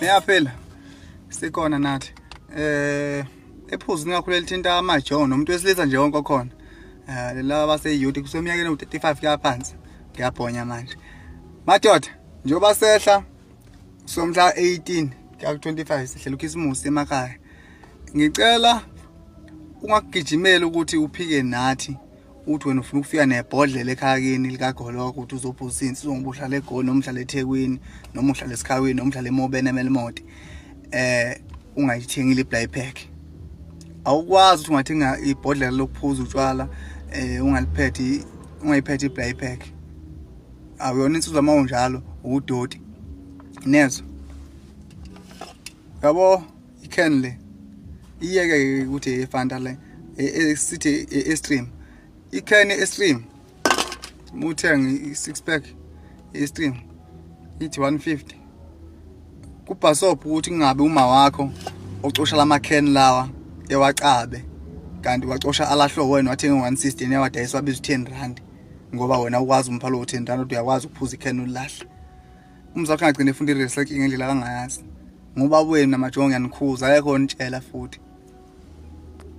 Niyaphila. Sikhona nathi. Ephuzu ningakhuleli lithinta amajongo nomuntu wesilisa nje wonke okhona. Laba base-youth kuseminyakeni ewu-35 kuya phansi. Ngiyabhonya manje. Madoda, njengoba sehla somhla 18 kuya ku-25 sihlela ukhisimusi emakhaya. Ngicela ungagijimeli ukuthi uphike nathi uthi wena ufuna ukufika nebhodlela ekhaya kini likagologo ukuthi uzophuza insizwa ngoba uhlala eGoli noma uhlala eThekwini noma uhlala eSikhawini noma uhlala eMobeni eMelmoth, ungayithengile iBraai pack. Awukwazi ukuthi ungathenga ibhodlela lokuphuza utshwala ungaliphethe, ungayiphethe iBraai pack. Awuyona insizwa uma unjalo, udoti nezo. Yabo, i-can le iyeke ukuthi eFanta le sithi e-stream, i-can e-stream uthenga i-six pack e-stream ithi 150 kubhasophu, ukuthi kungabe uma wakho ocosha lama can lawa ewacabe, kanti wacosha alahlwe wena wathenga 160 newadayiswa abiza R10, ngoba wena ukwazi umpha lo R10, kodwa uyakwazi ukuphuza i-can ulilahle. Umzakho angagcina efunda i-recycling ngendlela kangayazi, ngoba wena namajongo ngiyanikhuza, ayekho nitshela futhi.